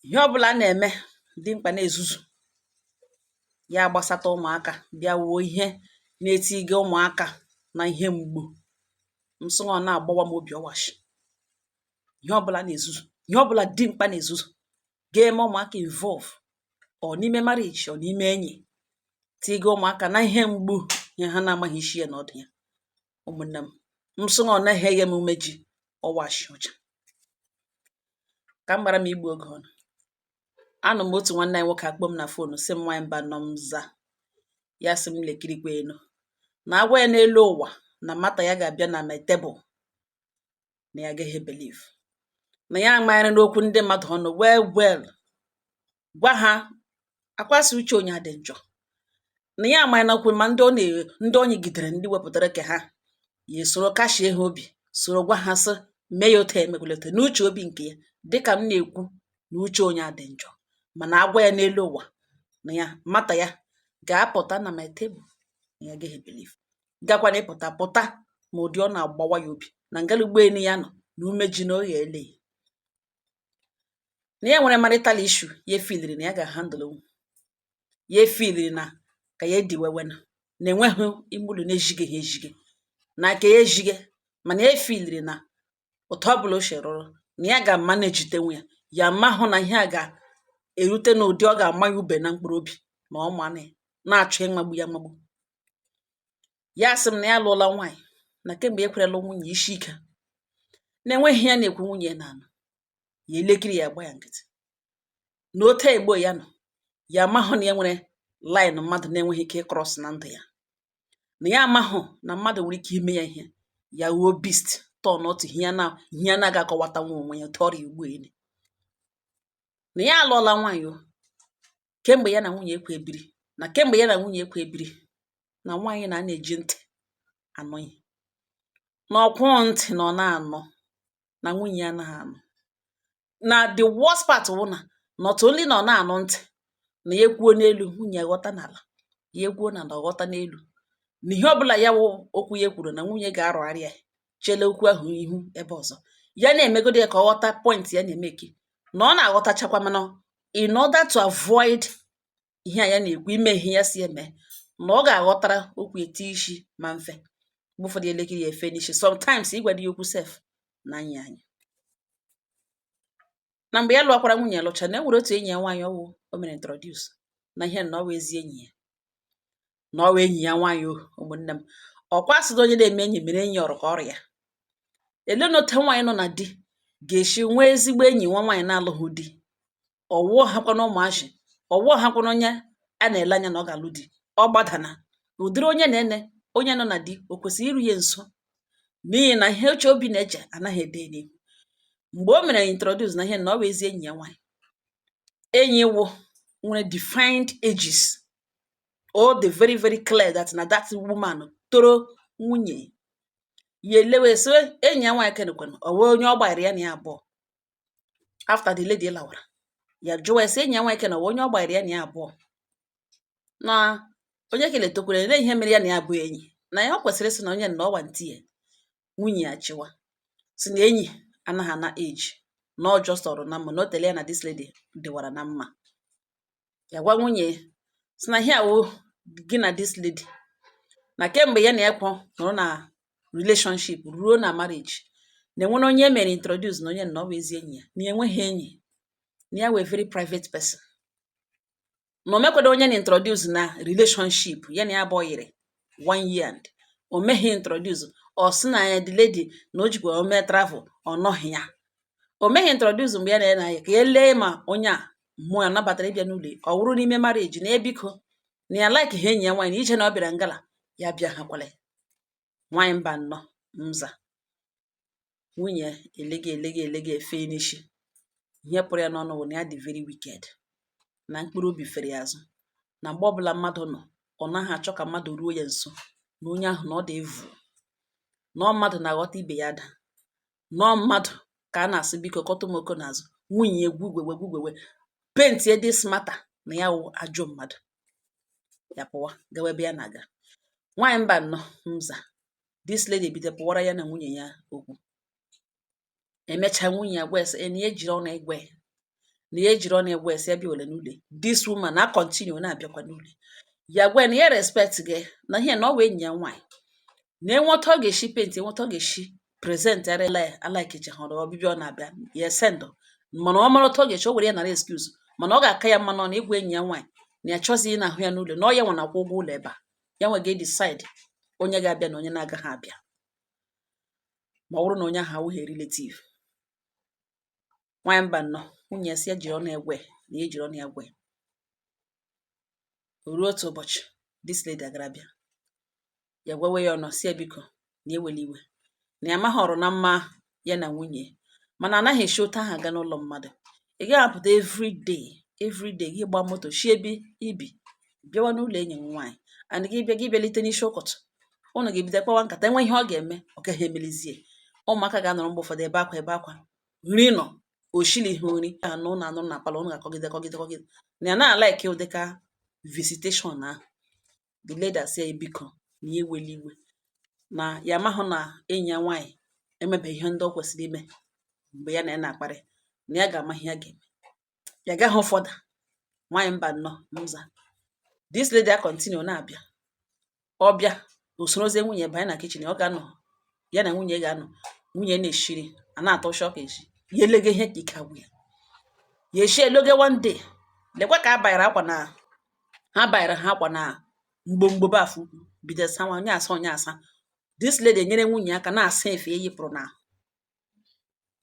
Ihe ọbụla a na-eme dimkpa na-ezuzu ya gbasata ụmụaka, bịa wuo ihe na-etiga ụmụaka na ihe mgbu nsọ, ọ na-agbawa m obi ọwashi. Ihe ọbụla na-ezuzu, ihe ọbụla dimkpa na-ezuzu ga-eme ụmụaka involve, ọ n'ime marriage, ọ n'ime enyi, tiga ụmụaka na ihe mgbu, ihe ha na-amaghị isi ya na ọdụ ya. Ụmụnne m, nsọ ọ naghị eghe m umeji ọwashi ọcha ka m gbara m igbu oge ọnụ. Anụ m otu nwanne anyị nwoke akpọ m na phone, sị m, "Nwaanyị mba nọ." M za ya, sị m lekirikwa elu na agwa ya n'elu ụwa na mata ya ga-abịa na my table, na ya agaghị believe na ya amanyere n'okwu ndị mmadụ ọnụ. Well well, gwa ha akwasị uche onye adị njọ na ya amanye n'okwu, ma ndị ọ na ndị ọ nyegidere, ndị wepụtara ke ha ya esoro kashie ha obi, soro gwa ha sị mee ya otu emekwulete n'uche obi nke ya. Dịka m na-ekwu na uche onye adị njọ, mana agwa ya n'elu ụwa na ya mata ya ga-apụta na my table, na ya agaghị believe, gakwana ịpụta pụta ma ụdị ọ na-agbawa ya obi na ngalugbo enu ya nọ na umeji na oghe ele na ya nwere marital issue. Ya efiliri na ya ga-handle, ya efiliri na ka ya ediwewena na enweghị ime ụlọ na-ejige ha ejige na ka ya ejige, mana ya efiliri na otu ọbụla o si rụrụ na ya ga-amanejitenwu ya. Ya amahụ na ihe a ga-erute n'ụdị ọ ga-ama ya ube na mkpụrụ obi na ọ ma na-achọ ịmagbu ya amagbu. Ya sị m na ya alụọla nwaanyị, na kemgbe e kwerela nwunye isi ike na-enweghị ya na-ekwu nwunye ya na-anụ ya, elekiri ya, agba ya nkịtị na ote egbo ya nọ. Ya amahụ na ya nwere line mmadụ na-enweghị ike ịcross na ndụ ya, na ya amahụ na mmadụ nwere ike ime ya ihe ya wuo beast turn otu ihe ya na ihe ya na-aga akọwatanwu onwe ya otu ọrịa ugbu ene. Na ya alụọla nwaanyị o kemgbe ya na nwunye ekwe ebiri, na kemgbe ya na nwunye ekwe ebiri, na nwaanyị na na-eji ntị anụ ihe, na ọkwụ ntị na ọ na-anụ na nwunye ya anaghị anụ. Na the worst part wụ na not only na ọ na-anụ ntị, na ya ekwuo n'elu, nwunye ya ghọta n'ala, ya ekwuo n'ala, ọ ghọta n'elu, na ihe ọbụla ya wụ okwu ya kwuru, na nwunye ga-arụgharị ya chele okwu ahụ ihu ebe ọzọ ya na-emegodi ya ka ọ ghọta point ya na-emeki, na ọ na-aghọtachakwa, mana in order to avoid ihe a ya na-ekwu ime ihe ya si eme, na ọ ga-aghọtara okwu eti isi ma mfe. Mgbe ụfọdụ elekere ya efe n'isi, sometimes ịgwa di ya okwu sef na anya anya. Na mgbe ya lụọkwara nwunye lụcha, na e nwere otu enyi ya nwaanyị ọwụ o mere introduce na ihe na ọ wụ ezi enyi ya, na ọ wụ enyi ya nwaanyị o. Ụmụnne m, ọkwa sị na onye na-eme enyi mere enyi ọrụ ka ọrịa ele na otu nwaanyị nọ na di ga-esi nwee ezigbo enyi nwa nwaanyị na-alụghị di, ọwụọ hakwa na ụmụazị, ọwụọ hakwa na onye a na-ele anya na ọ ga-alụ di. Ọ gbadana ụdịrị onye na-ene onye nọ na di, o kwesịrị iru ya nso, n'ihi na ihe uche obi na-eche anaghị ede n'ihu. Mgbe o mere introduce na ihe na ọ bụ ezi enyi ya nwaanyị, enyi wụ nwere defined ages, all the very very clear that na that woman toro nwunye ya, elewe so enyi ya nwaanyị kenekwanụ ọ wee onye ọ gbanyere ya na ya abụọ. After the lady lawara, ya jụwa ya sị enyi ya nwaanyị kene ọ wee onye ọ gbanyere ya na ya abụọ, na onye kele tokwere na ihe mere ya na ya abụ enyi, na ya ọ kwesịrị ịsị na onye na ọwa nti ya. Nwunye ya chịwa sị na enyi anaghị ana age, na ọ just ọrụ na mma na o tele ya na this lady dịwara na mma. Ya gwa nwunye sị na ihe awụ gị na this lady, na kemgbe ya na ya kwụ nọrọ na relationship ruo na marriage, na enwere onye e mere introduce na onye na ọ bụ ezi enyi ya, na enweghị enyi, na ya wee very private person, na o mekwado onye na introduce na relationship ya na ya bụ yiri one year and o meghị introduce. Ọ sị na ya the lady na o jikwa o mee travel, ọ nọghị ya, o meghị introduce mgbe ya na ya na ya ka e lee ma onye a mmụọ ya nabatara ịbịa n'ụlọ, ọ wụrụ n'ime marriage, na ebiko na ya like ha enyi ya nwaanyị na ije na ọ bịara ngala ya bịa ha kwale. Nwaanyị mba nnọọ nza, nwunye elege elege elege efe n'isi. Ihe pụrụ ya n'ọnụ bụ na ya dị very wicked, na mkpụrụ obi fere ya azụ, na mgbe ọbụla mmadụ nọ, ọ naghị achọ ka mmadụ ruo ya nso, na onye ahụ na ọ dị evu, na ọ mmadụ na-aghọta ibe ya da, na ọ mmadụ ka a na-asị biko kọtụ m oko n'azụ. Nwunye ya egwugwewe gwugwewe paintie this matter na ya wụ ajọ mmadụ. Ya pụwa gawa ebe ya na-aga. Nwaanyị mba nnọọ nza, this lady ebido pụwara ya na nwunye ya okwu. Emechaa nwunye ya gwa ya sị na ya ejiri ọnụ egwe ya Na ya ejiri ọnụ ya gwa ya sị ya bịa wele n'ụlọ. This woman na continue na-abịakwa n'ụlọ ya, gwa ya na ya respect gị, na ihe na ọ wụ enyi ya nwaanyị, na enweta ọ ga-esi paint, enweta ọ ga-esi present arịla ya alikecha hụrụ ọbịbịa ọ na-abịa ya sendụ. Mana ọ mara otu ọ ga-esi o were ya nara excuse, mana ọ ga-aka ya mma nọ na ịgwa enyi ya nwaanyị na ya chọzighị ịna ahụ ya n'ụlọ, na ọ ya nwe na-akwụ ụgwọ ụlọ ebe a, ya nwe ga-edecide onye ga-abịa na onye na-agaghị abịa, ma ọ bụrụ na onye ahụ awụghị relative. Nwaanyị mba nnọọ, nwunye ya sị ya jiri ọnụ ya gwa ya na ya ejiri ọnụ ya gwa ya. O ruo otu ụbọchị, this lady agara bịa ya gwawe ya ọnụ, sị ya biko, na ewela iwe, na ya amaghị ọrụ na mma ya na nwunye, mana anaghị esi otu ahụ aga n'ụlọ mmadụ. Ị gaghị apụta everyday everyday gị gba moto shi ebe ibi bịawa n'ụlọ enyi m nwaanyị, and gị bịa, gị bịalite n'isi ụkọtụ, ụnụ ga-ebido kpawa nkata. Enwe ihe ọ ga-eme, ọ gaghị emelizie. Ụmụaka ga-anọrọ mgbe ụfọdụ ebe akwa, ebe akwa nri nọ oshili ihe nri anụ na anụ na palọ. Ụnụ ga-akọgide kọgide kọgide na ya na-alike ụdịka visitation ahụ. The lady asị ya biko, na ya ewela iwe, na ya amahụ na enyi ya nwaanyị emebeghị ihe ndị o kwesịrị ime mgbe ya na ya na-akparị, na ya ga-ama ihe ya ga-eme, ya gaghị ụfọdụ. Nwaanyị mba nnọọ, mza, this lady a continue na-abịa. Ọ bịa, usorozie nwunye banye na kitchen, ọ ga-anọ ya na nwunye ga-anọ, nwunye na-eshiri a na-atọ ụshọ ka eshi ya elege ihe ka ike agwụ ya. Ya eshi eloge. One day, lekwa ka a banyere akwa na ha banyere ha akwa na mgbomgbo bafụ ukwu, bido sawa, onye asa, onye asa. This lady enyere nwunye aka na-asa efe e yipụrụ n'ahụ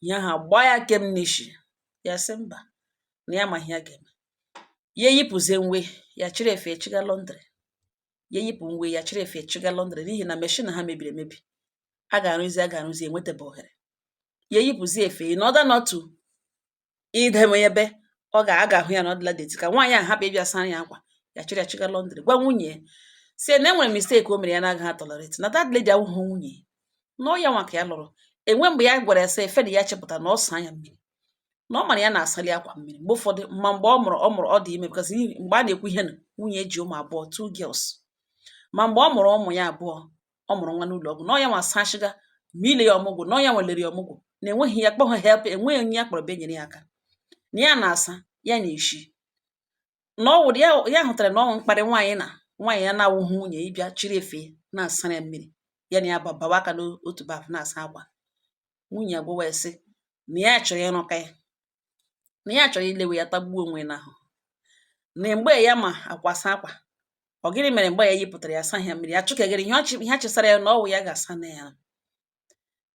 ya. Ha gbaa ya kem n'ishi. Ya sị mba, na ya ma ihe ya ga-eme. Ya eyipụzie nwe ya, chịrị efe chiga laundry. Ya eyipụ nwe ya, chịrị efe chiga laundry, n'ihi na machine ha mebiri emebi, a ga-arụzi, a ga-arụzi, enwetebe ohere. Ya eyipụzie efe in order not to idebe ebe ọ ga a ga-ahụ ya na ọ dịla dirty, ka nwaanyị a hapụ ịbịa sara ya akwa. Ya chịrị ya chiga laundry, gwa nwunye si na enwere mistake o mere ya na-agaghị tolerate, na that lady awụghị nwunye, na ọ ya nwa ka ya lụrụ. Enwe mgbe ya gwara ya sị efe na ya chepụta na ọ saa ya mmiri, na ọ mara ya na-asali akwa mmiri mgbe ụfọdụ. Ma mgbe ọ mụrụ ọ dị ime, because mgbe a na-ekwu ihe na nwunye ji ụmụ abụọ, two girls, ma mgbe ọ mụrụ ụmụ ya abụọ, ọ mụrụ nwa n'ụlọ ọgwụ, na ọ ya nwa sachịga ma ile ya ọmụgwọ, na ọ ya nwelere ya ọmụgwọ, na enweghị ya kpọghọ help, enweghị onye ya kpọrọ bịa nyere ya aka, na ya na-asa ya na-eshi, na ọ wụrụ ya. Ya hụtara na ọ mkparị nwaanyị na nwaanyị ya na-awụghị nwunye ịbịa chịrị efe na-asara ya mmiri, ya na ya bawa aka n'otu baf na-asa akwa. Nwunye ya gwawa ya sị na ya chọrọ ịrụka ya, na ya chọrọ ilewe ya tagbuo onwe n'ahụ, na mgbe ya ma akwasa akwa, ọ gịnị mere mgbe ya yipụtara ya asaghị ya mmiri, ya chụkegịrị ihe ọchị, ihe chịsara ya, na ọwụ ya ga-asa na ya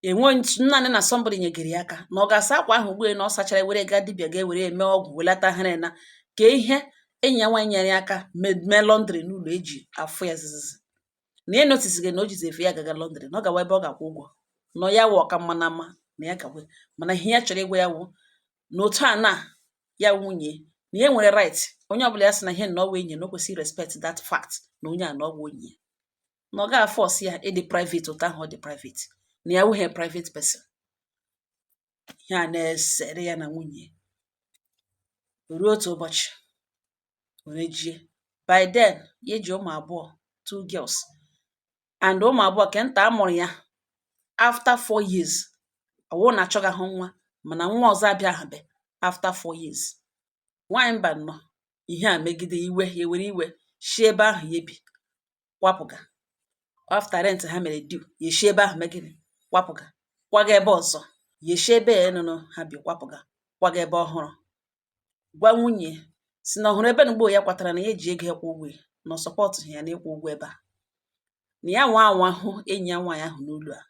enwe naanị na somebody nyegere ya aka na ọ ga-asa akwa ahụ ugbu na ọ sachara, were gaa dibịa ga-ewere eme ọgwụ welata ha, na ka ihe enyi ya nwaanyị nyere ya aka mee laundry n'ụlọ eji afụ ya zizizi, na ya notice gị na o jizi efe ya gaga laundry, na ọ gawa ebe ọ ga-akwụ ụgwọ, na ya wụ ọka mma na mma na ya gawe. Mana ihe ya chọrọ ịgwa ya wụ na otu a na ya nwunye na ya nwere right, onye ọbụla ya sị na ihe na ọ wụ enyi, na o kwesịrị respect that fact, na onye a na ọ wụ enyi ya, na ọ gaghị force ya ịdị private otu ahụ ọ dị private, na ya wụghị private person. Ihe a na-esere ya na nwunye. Ruo otu ụbọchị were jie, by then ya eji ụmụ abụọ, two girls, and ụmụ abụọ ke nta a mụrụ ya after 4 years. Ọwụ na achọghị ahụ nwa, mana nwa ọzọ abịa after 4 years. Nwaanyị mba nnọọ, ihe a megide iwe ya, were iwe shi ebe ahụ ya ebi kwapụga. After rent ha mere due, ya eshi ebe ahụ megide kwapụga, kwaga ebe ọzọ. Ya eshi ebe ya nụnụ ha bi kwapụga, kwaga ebe ọhụrụ. Gwa nwunye si na ọhụrụ ebe na ugbo ya kwatara, na ya eji ego ịkwụ ụgwọ ya, na ọ support ya na ịkwụ ụgwọ ebe a, na ya nwa anwa hụ enyi ya nwaanyị ahụ n'ụlọ a,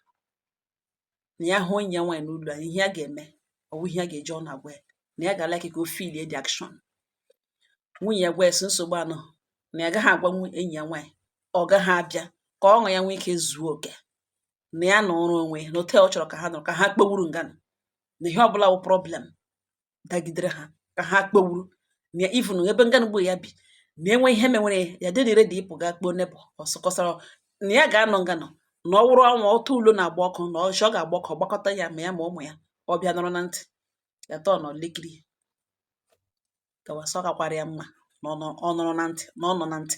na ya hụ enyi ya nwaanyị n'ụlọ a, ihe ya ga-eme ọwụ ihe ya ga-eji ọnụ agwa ya, na ya ga-alike ka o feelie the action. Nwunye ya gwa ya sị nsogbu anọ, na ya agaghị agwa enyi ya nwaanyị, ọ gaghị abịa ka ọṅụ ya nwee ike zuo oke, na ya nọrọ onwe na otu ọ chọrọ ka ha nọrọ, ka ha kpewuru ngana, na ihe ọbụla wụ problem dagidere ha, ka ha kpewuru, na even ebe ngana ugbo ya bi, na enwe ihe menwere ya dịrị ready ịpụ ga kpoo neighbour ọsọkọsara, na ya ga-anọ nganọ, na ọ wụrụ ọnwa ọtụ ulo na-agba ọkụ, na ọchị ọ ga-agba ọkụ gbakọta ya, ma ya ma ụmụ ya ọ bịa nọrọ na ntị ya tọọ nọ lekiri gawasị. Ọ kakwara ya mma na ọ nọrọ na ntị, na ọ nọ na ntị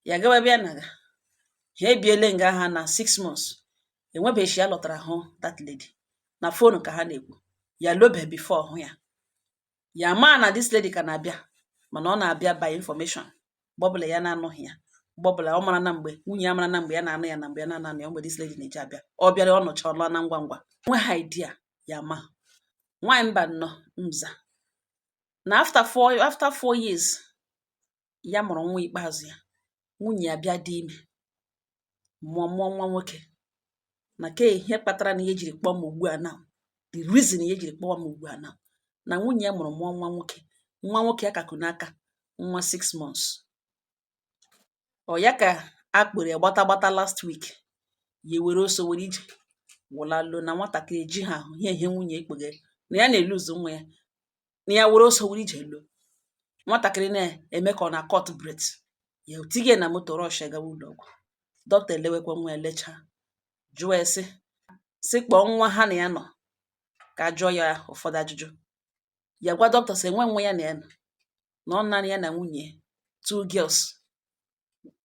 ya gawa ebe ya na ha ebiele nga ha na 6 months. Enwebeghị ya lọtara hụ that lady. Na phone ka ha na-ekwu, ya lobe before hụ ya. Ya maa na this lady ka na-abịa, mana ọ na-abịa by information. Mgbe ọbụla ya na-anụghị ya, mgbe ọbụla ọ mara na mgbe nwunye ya mara na mgbe ya na-anụ ya na mgbe ya na-anụ ya, mgbe this lady na-eji abịa, ọ bịara, ọ nọcha, ọlụọ na ngwa ngwa. Nwe ha idea ya ma nwaanyị mba nnọọ nza na after 4 years ya mụrụ nwa ikpeazụ ya, nwunye ya bịa dị ime, mụọ nwa nwoke. Na ke ihe kpatara na ihe jiri kpọọ m ugbu a now, the reason ihe jiri kpọọ m ugbu a now, na nwunye ya mụrụ, mụọ nwa nwoke, nwa nwoke ya kaku n'aka nwa 6 months. Ọ ya ka a kpụrụ ya gbata gbata last week. Ya ewere ọsọ were ije wụlaluo na nwatakịrị eji ha ahụ ihe ihe nwunye ekpeghe na ya na-eluzu nwa ya, na ya were ọsọ were ije luo, nwatakịrị na-eme ka ọ na cut breath. Ya tinye na moto, rush ya gawa ụlọ ọgwụ. Dọkịta elewekwa nwa ya, lechaa, jụọ ya, sị kpọọ nwa ha na ya nọ ka a jụọ ya ụfọdụ ajụjụ. Ya gwa dọkịta sị enwe nwa ya na ya nọ, na ọ naanị ya na nwunye, two girls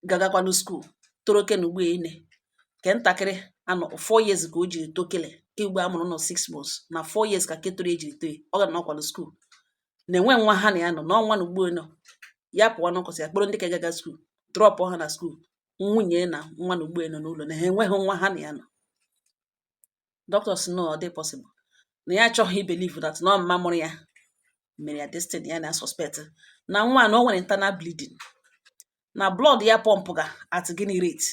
gagakwanụ school, toro ke na ugbu a ine ke ntakịrị anọ 4 years ka o jiri tokele ke ugbo a mụrụ nọ 6 months na 4 years ka ke toro ejiri too. Ọ ga nọkwanụ school na enwe nwa ha na ya nọ n'ọnwa na ugbu nọ ya pụọ n'ụkọsị ya kpọrọ ndị ka gaga school, drop ha na school. Nwunye na nwa na ugbu nọ n'ụlọ na ha enweghị nwa ha na ya nọ. Doctor sị no, ọ dị possible, na ya achọghị i believe that na ọ mma mụrụ ya mere ya destiny. Ya na suspect na nwa na o nwere internal bleeding, na blood ya pump ga at gịnị rate,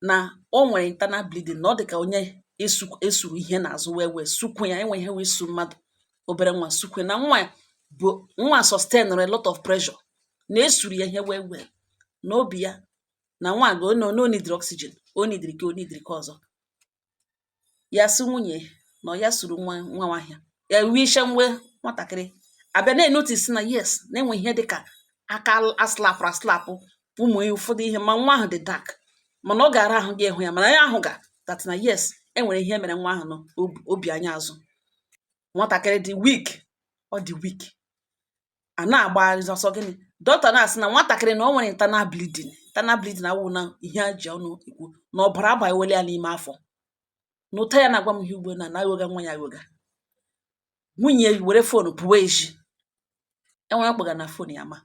na o nwere internal bleeding, na ọ dị ka onye esu esuru ihe n'azụ wee wee sukwu ya, enwe ihe wee su mmadụ obere nwa sukwu na nwa bụ nwa sustain a lot of pressure, na esuru ya ihe wee wee n'obi ya, na nwa ga no need oxygen, o nidiri ka o nidiri ka ọzọ. Ya sị nwunye na ọ ya suru nwa nwa nwahịa ya wishe nwe nwatakịrị abịa na-enotice na yes, na enwe ihe dịka aka aslapụrụ aslapụ, ụmụ ụfọdụ ihe, ma nwa ahụ dị dark, mana ọ ga-ara ahụ gị ịhụ ya, mana ya ahụ ga that na yes, enwere ihe mere nwa ahụ nọ obi anya azụ. Nwatakịrị dị weak, ọ dị weak, a na-agbagharị ọsọ. Gịnị dọkịta na-asị? Na nwatakịrị na o nwere internal bleeding. Internal bleeding awụ na ihe a ji ọnụ ekwu na ọbara agbawele ya n'ime afọ na ụta. Ya na-agwa m ihe ugbo na na-aghọga nwa ya aghọga. Nwunye were phone pụwa ezi, enwere kpọga na phone ya, ma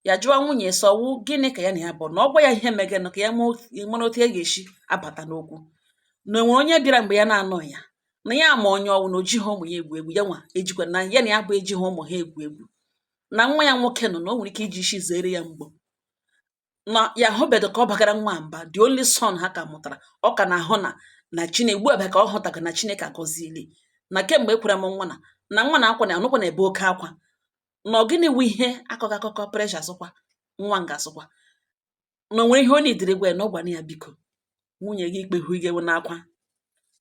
ya jụọ nwunye sọ ọwụ gịnị ka ya na ya bụ, na ọ gwa ya ihe megenụ ka ya mara otu ya ga-esi abata n'okwu, na onwere onye bịara mgbe ya na-anọghị ya, na ya ma onye ọwụ, na o jighị ụmụ ya egwu egwu, ya nwa ejikwa na ya na ya bụ ejighị ụmụ ha egwu egwu, na nwa ya nwoke nọ na o nwere ike iji isi zere ya mgbọ, na ya hụbedo ka ọ bagara nwa mba. The only son ha ka mụtara, ọ ka na-ahụ na na Chineke ugbu a ka ọ hụtaga na Chineke agọziele, na kemgbe ekwere m nwa na na nwa na akwa na anụkwa na ebe oke akwa, na ọ gịnị wụ ihe akọghị akụkọ pressure sụkwa nwa nga asụkwa, na o nwere ihe ọ nidiri gwa ya, na ọ gwana ya biko. Nwunye gị ikpehu ige n'akwa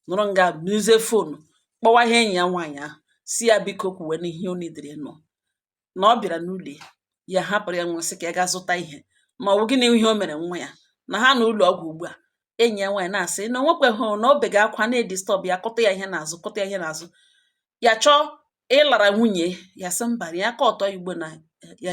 nọrọ nga nuzie phone kpọwa ihe enyi ya nwaanyị ahụ, si ya biko kwuwe n'ihe ọ nidiri nọ, na ọ bịara n'ụlọ ya, ya hapụrụ ya nwa, sị ka ya gaa zụta ihe, ma ọ bụ gịnị ihe o mere nwa ya, na ha na ụlọ ọgwụ ugbu a. Enyi ya nwaanyị na-asị na o nwekweghị na o bega akwa na-edisturb ya, kụta ya ihe n'azụ, kụta ya ihe n'azụ. Ya chọọ ịlara nwunye ya, sị mba, ya aka ọtọ ya ugbo na ya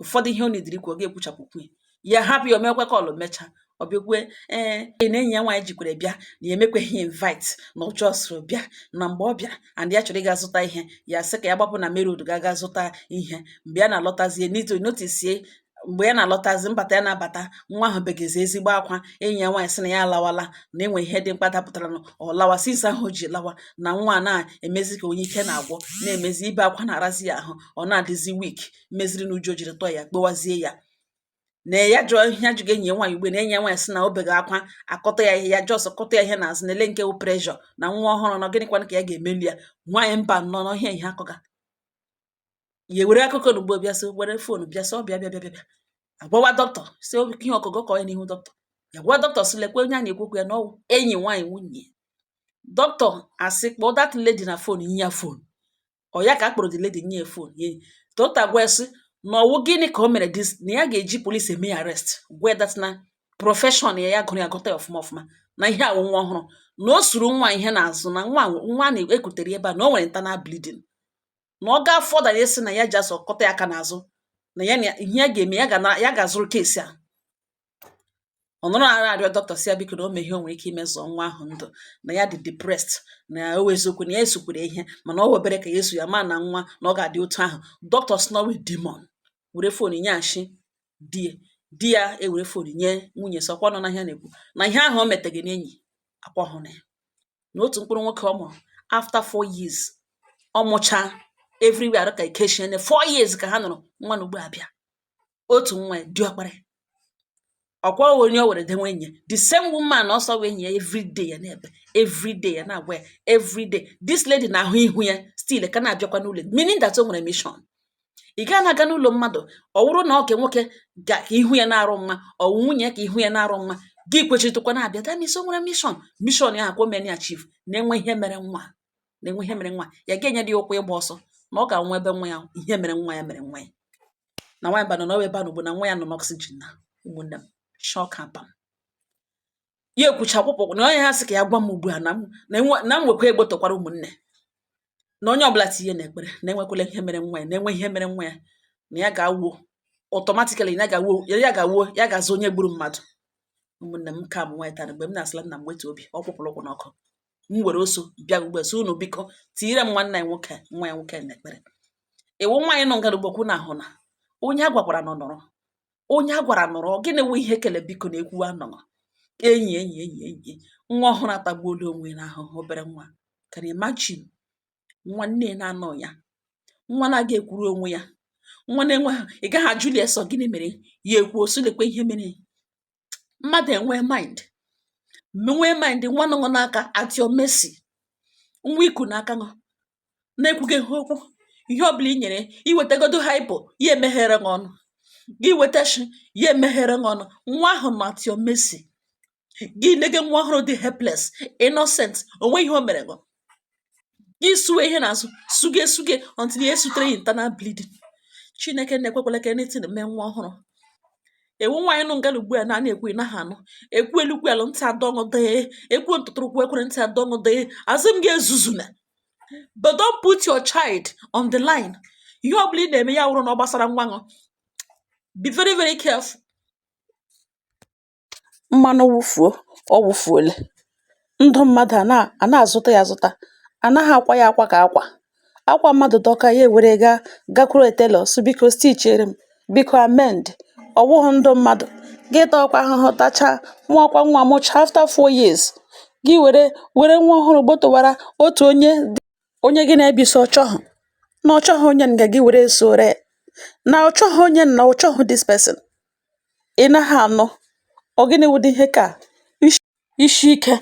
ụfọdụ ihe o nidiri ikwu, ọ ga-ekwuchapụkwu ya. Ya hapụ ya, o mekwe call, mechaa ọ bịakwue ee na enyi ya nwaanyị jikwere bịa na ya emekweghị invite, na ọ just bịa, na mgbe ọ bịara and ya chọrọ ịga zụta ihe, ya sị ka ya gbapụ na main road ga ga zụta ihe. Mgbe ya na-alọtazie nito noticie, mgbe ya na-alọtazi mbata, ya na-abata, nwa ahụ begezi ezigbo akwa. Enyi ya nwaanyị sị na ya alawala, na enwe ihe dị mkpa dapụtara na ọ lawa. Since ahụ o ji lawa, na nwa a na-emezi ka onye ike na-agwụ, na-emezi ibe akwa na-arazi ya ahụ, ọ na-adịzi weak, meziri na ujo jiri tọọ ya kpowazie ya na ya jụọ ihe ajụghị enyi ya nwaanyị ugbu na enyi ya nwaanyị sị na o bega akwa, akọta ya ihe, ya just kọta ya ihe n'azụ, na ele nke wụ pressure na nwa ọhụrụ, na gịnịkwanụ ka ya ga-emeli ya. Nwaanyị mba nọ n'ọhịa ihe akọga ya ewere akụkọ na ugbo bịa sị were phone bịa sị ọ bịa bịa bịa bịa agwawa dọkịta, sị ihe ọkụkọ kọ ya n'ihu dọkịta. Ya gwa dọkịta sị lekwe onye a na-ekwu okwu ya, na ọwụ enyi nwaanyị nwunye. Dọkịta asị kpọọ that lady na phone, nye ya phone. Ọ ya ka a kpọrọ the lady, nye ya phone. Nye dọkịta gwa ya sị na ọwụ gịnị ka o mere this, na ya ga-eji police eme ya arrest. Gwa that na profession ya, ya gụrụ ya, gụta ya ọfụma ọfụma, na ihe awụ nwa ọhụrụ na o suru nwa ihe n'azụ, na nwa nwa na-ekutere ebe a, na o nwere internal bleeding, na ọ gaa further, ya sị na ya ji asọ kọta ya aka n'azụ, na ya na ihe ya ga-eme, ya ga na ya ga-azụrụ case a. Ọ nọrọ ara arịọ dọkịta si ya biko na o mee ihe o nwere ike ime zọọ nwa ahụ ndụ, na ya dị depressed, na o eziokwu na ya esokwere ihe, mana ọ obere ka ya eso ya ma na nwa na ọ ga-adị otu ahụ. Dọkịta sị na ọ wụ demon. Were phone nyeghachi di ya, di ya ewere phone nye nwunye, sọkwa nọ n'ahịa na-ekwu na ihe ahụ o meteghị n'enyi akwa hụ na ya na otu mkpụrụ nwoke ọ mụrụ after 4 years. Ọ mụcha everywhere ka ikechie 4 years ka ha nọrọ nwa na ugbu abịa otu nwa diọkpara ọkwa onye o were denwe enyi ya, the same woman ọsọ wee enyi ya. Everyday ya na-ebe, everyday ya na-agwa ya, everyday this lady na-ahụ ihu ya still ka na-abịakwa n'ụlọ, meaning that o nwere mission. Ị gaa na-aga n'ụlọ mmadụ, ọ wụrụ na oke nwoke ga ka ihu ya na-arụ mma, ọ wụ nwunye ya ka ihu ya na-arụ mma, gị kwechitụkwa na-abịa, that means o nwere mission. Mission ya akwa omeni achieve na-enwe ihe mere nwa, na-enwe ihe mere nwa ya ga-enye dị ụkwụ ịgba ọsọ na ọ ga-anwụ ebe nwa ya. Ihe mere nwa ya mere nwa ya na nwaanyị banọ na ọ ebe a n'ugbo na nwa ya nọ n'oxygen na ụmụnne m shock abam ya ekwucha kwụpụ na onye ha sị ka ya gwa m ugbu a na m na m nwekwa egbotokwara ụmụnne na onye ọbụla tinye n'ekpere na enwekwala ihe mere nwa ya, na-enwe ihe mere nwa ya, na ya ga-awụ automatically, na ya ga-awụ, ya ga-awụ, ya ga-azụ onye gburu mmadụ. Ụmụnne m, ka m nwaanyị tara mgbe m na-asịla nna m wetu obi ọ kwụpụrụ ụkwụ n'ọkụ, m were oso bịa ugbu a sị unu biko tinyere m nwanne ya nwoke, nwa ya nwoke n'ekpere. Iwu nwaanyị nọ nga ugbokwu na ahụ na onye a gwakwara nọ nọrọ, onye a gwara nọrọ. Gịnị wụ ihe kele biko na ekwuwa nọrọ enyi enyi enyi enyi nwa ọhụrụ atagbuola onwe n'ahụhụ, obere nwa. Can you imagine? Nwa nne na-anọ ya, nwa na-aga ekwuru onwe ya, nwa na-enwe ị gaghị ajụli eso gịnị mere ya ekwu osulekwe ihe mere. Mmadụ enwe mind, nwee mind, nwa nọ n'aka at your mercy, nwa iku n'aka nọ na-ekwughị ha okwu. Ihe ọbụla i nyere iwetagodo hypo, ya emeghere gị ọnụ gị weta shi, ya emeghere gị ọnụ. Nwa ahụ nọ at your mercy. Gị lege nwa ọhụrụ dị helpless, innocent, onwe ihe o mere gị, gị suwe ihe n'azụ, suge suge until ya esutere internal bleeding. Chineke na-ekwekwala ka anything mee nwa ọhụrụ. Ewu nwaanyị nọ nga ugbu a na na-ekwu ị naghị anụ ekwu elukwu alụ ntị adọṅụ dee, ekwu ntụtụrụkwu ekwere ntị adọṅụ dee. Asị m gị ezuzuna, but don't put your child on the line. Ihe ọbụla ị na-eme ya wụrụ na ọ gbasara nwa ṅụ, be very very careful. Mmanụ wụfuo, ọ wụfuole. Ndụ mmadụ a na-azụta ya azụta, anaghị akwa ya akwa ka akwa akwa mmadụ dọka ya ewere gaa gakwuru tailor sị biko stitchiere m, biko amend. Ọ wụghị ndụ mmadụ gị takwa ahụhụ tachaa mụọkwa nwa, mụchaa after 4 years, gị were were nwa ọhụrụ gbotowara otu onye, onye gị na-ebi so ọchọghị na ọchọghị onye nga gị were sore na ọchọghị onye na ọchọghị this person. Ị naghị anụ ọ gịnị wụdị ihe ka ishi ike.